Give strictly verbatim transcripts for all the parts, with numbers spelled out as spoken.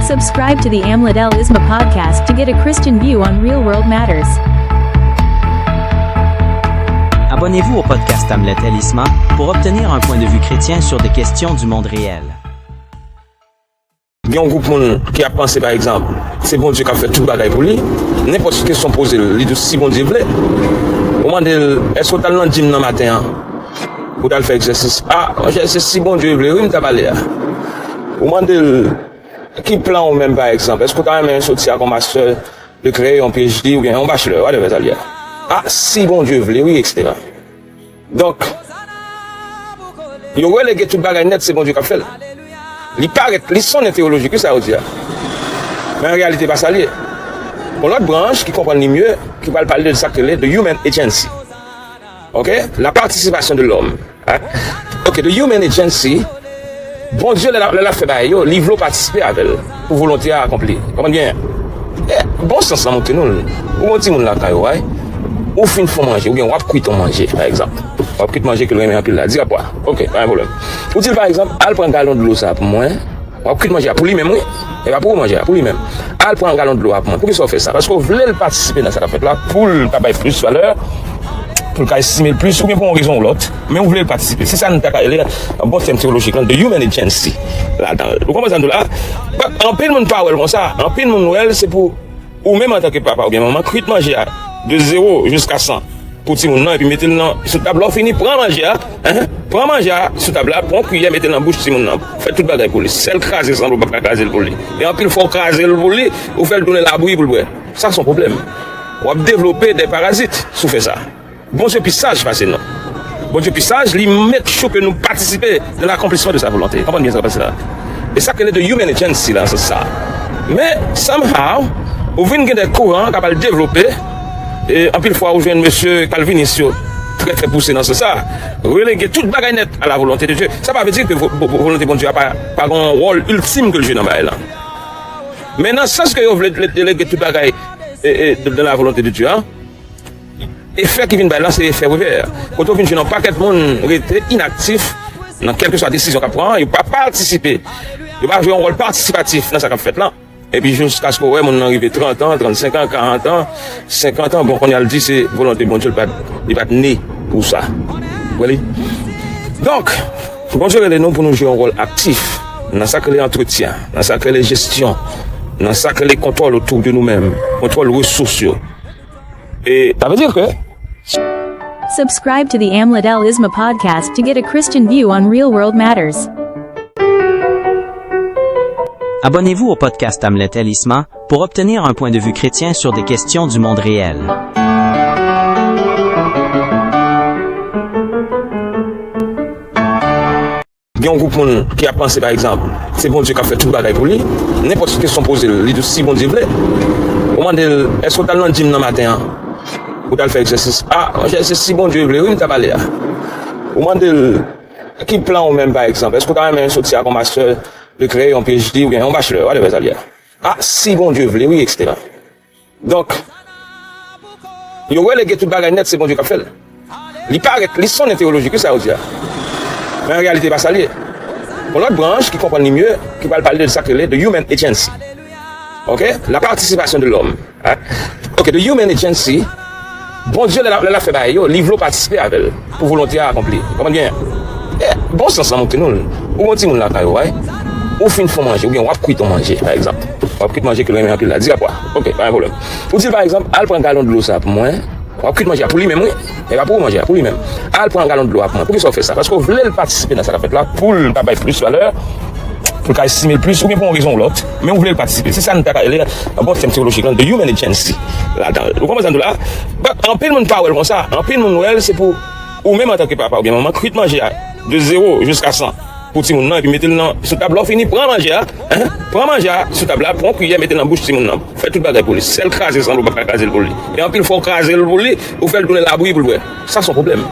Subscribe to the Amlet El Isma podcast to get a Christian view on real world matters. Abonnez-vous au podcast Amlet El Isma pour obtenir un point de vue chrétien sur des questions du monde réel. Gen yon gwoup moun ki ap panse, pa egzanp, se Bondye k ap fè tout bagay pou li. Nenpòt kesyon poze l, li di w si Bondye vle. Ou mande l, èske w t al nan jim nan maten an pou w t al fè egzèsis? A, monchè, se si Bondye vle, wi, m t ap ale a. Ou mande l, ki plan ou menm, pa egzanp? Èske w ta renmen soti ak yon mastè de kreye yon P H D oubyen yon bachelor, whatever sa l ye a? A, si Bondye vle, wi, et cetera. Donk, yo relege tout bagay nèt, se Bondye k ap fè l. Li parèt, li sonnen teyolojik, wi, sa yo di a. Men an reyalite, pa sa l ye. Gon lòt branch ki konprann li mye, ki pral pale de sa k rele the human agency. Ok? La participation de l'homme. Ok, the human agency. Bondye, lè l ap, lè l ap fè bagay yo, li vle w patisipe avè l pou volonte a akonpli. Konprann byen? E, bon sans lan montre nou l. Ou gon timoun lakay ou, right? Ou fin fè w manje, oubyen w ap kwit yon manje, pa egzanp. W ap kwit manje ke l renmen anpil la. Di apwa. Ok, pa gen pwoblèm. Ou di l, pa egzanp, al pran galon dlo sa pou mwen. W ap kwit manje a pou li menm, wi. E pa pou ou manje a, pou li menm. Al pran yon galon dlo a pou mwen. Poukisa w fè sa? Paske w vle l patisipe nan sa k ap fèt la, pou l ka bay plis valè, pou l ka estime l plis, oubyen pou yon rezon ou lòt. Men w vle l patisipe. Se sa n ta ka rele, an bon tèm teyolojik lan, the human agency ladan l. Ou konprann sa m di w la? But, anpil moun pa wè l konsa. Anpil moun wè l, se pou ou menm antanke papa oubyen manman, kwit manje a de zewo jiska san pou timoun nan, epi mete l nan, sou tab la, w fini, pran manje a, hein, pran manje a sou tab la, pran kiyè, mete l nan bouch timoun nan, fè tout bagay pou li. Sèl kraze sanble w p ap ka kraze l pou li. E anpil fwa w kraze l pou li, ou fè l tounen labri pou l bwè. Sa se yon pwoblèm. W ap devlope de parazit si w fè sa. Bondye pi saj pase nou. Bondye pi saj, li make sure ke nou patisipe nan l'accomplissement de sa volonté. Konprann byen sa k ap pase la. E sa k rele the human agency la, nan sans sa. Men, somehow, ou vin gen de kouran k ap al devlope, e anpil fwa ou jwenn mesye kalvinis yo trè, trè pouse nan sans sa. Relege tout bagay nèt à la volonté de Dieu. Sa pa vle di ke vo-, vo-, volonte Bondye a pa, pa gen yon wòl iltim ke l jwe nan bagay lan. Men nan sans ke yo vle de-, delege tout bagay, e, e, de, de la volonté de Dieu a, efè ki vin bay la, se efè revè. Kote w vin jwenn yon pakèt moun rete inaktif nan kèlkeswa desizyon k ap pran, yo pa patisipe. Yo pa jwe yon wòl patisipatif nan sa k ap fèt la. Epi jiskaske w wè moun nan rive trant an, trannsenk an, karant an, senkant an, bon, kounye a l di se volonte Bondye, li pa t, li pa t ne pou sa. Really? Donk, Bondye rele nou pou nou jwe yon wòl aktif nan sa k rele antretyen, nan sa k rele jesyon, nan sa k rele kontwòl otou de nou menm, kontwòl resous yo. E sa vle di ke Subscribe to the Amlet El Isma podcast to get a Christian view on real world matters. Abonnez-vous au podcast Amlet El Isma pour obtenir un point de vue chrétien sur des questions du monde réel. Gen yon gwoup moun ki ap panse, pa egzanp, se Bondye k ap fè tout bagay pou li. Nenpòt kesyon poze l, li di w si Bondye vle. Ou mande l, èske w t al nan jim nan maten an pou w t al fè egzèsis? A, monchè, se si Bondye vle, wi, m t ap ale a. Ou mande l, ki plan ou menm, pa egzanp? Èske w ta renmen soti ak yon mastè de kreye yon P H D oubyen yon bachelor, whatever sa l ye a? A, si Bondye vle, wi, et cetera. Donk, yo relege tout bagay nèt, se Bondye k ap fè l. Li parèt, li sonnen teyolojik, wi, sa yo di a. Men an reyalite, pa sa l ye. Gon lòt branch ki konprann li mye, ki pral pale de sa k rele the human agency. Ok? La participation de l'homme. Ok, the human agency, Bondye, lè l ap, lè l ap fè bagay yo, li vle w patisipe avè l pou volonte a akonpli. Konprann byen? E, bon sans lan montre nou l. Ou gon timoun lakay ou, right? Ou fin fè w manje, oubyen w ap kwit yon manje, pa egzanp. W ap kwit manje ke l renmen anpil la, di apwa. Ok, pa gen pwoblèm. Ou di l, pa egzanp, al pran galon dlo sa pou mwen. W ap kwit manje a pou li menm, wi. E pa pou ou manje a, pou li menm. Al pran yon galon dlo a pou mwen. Poukisa w fè sa? Paske w vle l patisipe nan sa k ap fèt la, pou l ka bay plis valè, pou l ka estime l plis, oubyen pou yon rezon ou lòt, men w vle l patisipe. Se sa n ta ka rele, an bon tèm teyolojik lan, the human agency ladan l. Ou konprann sa m di w la? But, anpil moun pa wè l konsa. Anpil moun wè l, se pou ou menm antanke papa oubyen manman, kwit manje a de zewo jiska san pou timoun nan, epi mete l nan, sou tab la, w fini, pran manje a, hein, pran manje a sou tab la, pran kiyè, mete l nan bouch timoun nan, fè tout bagay pou li. Sèl kraze sanble w p ap ka kraze l pou li. E anpil fwa w kraze l pou li, ou fè l tounen labri pou l bwè. Sa se yon pwoblèm.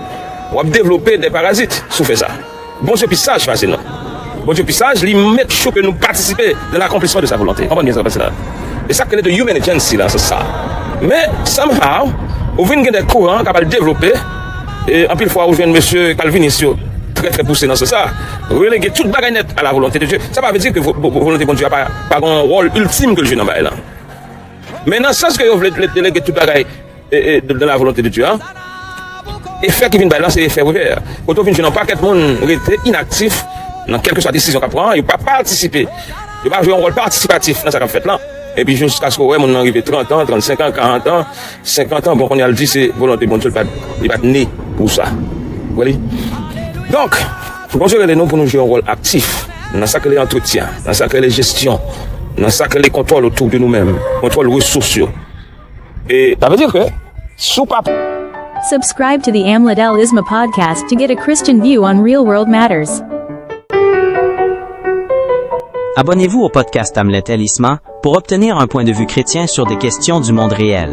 W ap devlope de parazit si w fè sa. Bondye pi saj pase nou. Bondye pi saj, li make sure ke nou patisipe nan l'accomplissement de sa volonté. Konprann byen sa k ap pase la. E sa k rele the human agency la, se sa. Men, somehow, ou vin gen de kouran k ap al devlope, e anpil fwa ou jwenn mesye kalvinis yo trè, trè pouse nan sans sa. Relege tout bagay nèt à la volonté de Dieu. Sa pa vle di ke vo-, vo-, volonte Bondye a pa, pa gen yon wòl iltim ke l jwe nan bagay lan. Men nan sans ke yo vle, vle delege tout bagay, e, e, de, de la volonte de Dieu, an, efè ki vin bay la, se efè pèvè. Kote w vin jwenn yon pakèt moun rete inaktif nan kèlkeswa desizyon k ap pran, yo pa patisipe. Yo pa jwe yon wòl patisipatif nan sa k ap fèt lan. Epi jiskaske w wè moun nan rive trant an, trannsenk an, karant an, senkant an, bon, kounye a l di se volonte Bondye, li pa t, li pa t ne pou sa. Ou wè li? Donk, Bondye rele nou pou nou jwe yon wòl aktif nan sa k rele antretyen, nan sa k rele jesyon, nan sa k rele kontwòl otou de nou menm, kontwòl resous yo. E sa vle di ke si w pa Subscribe to the Amlet El Isma podcast to get a Christian view on real world matters. Abonnez-vous au podcast Amlet El Isma pour obtenir un point de vue chrétien sur des questions du monde réel.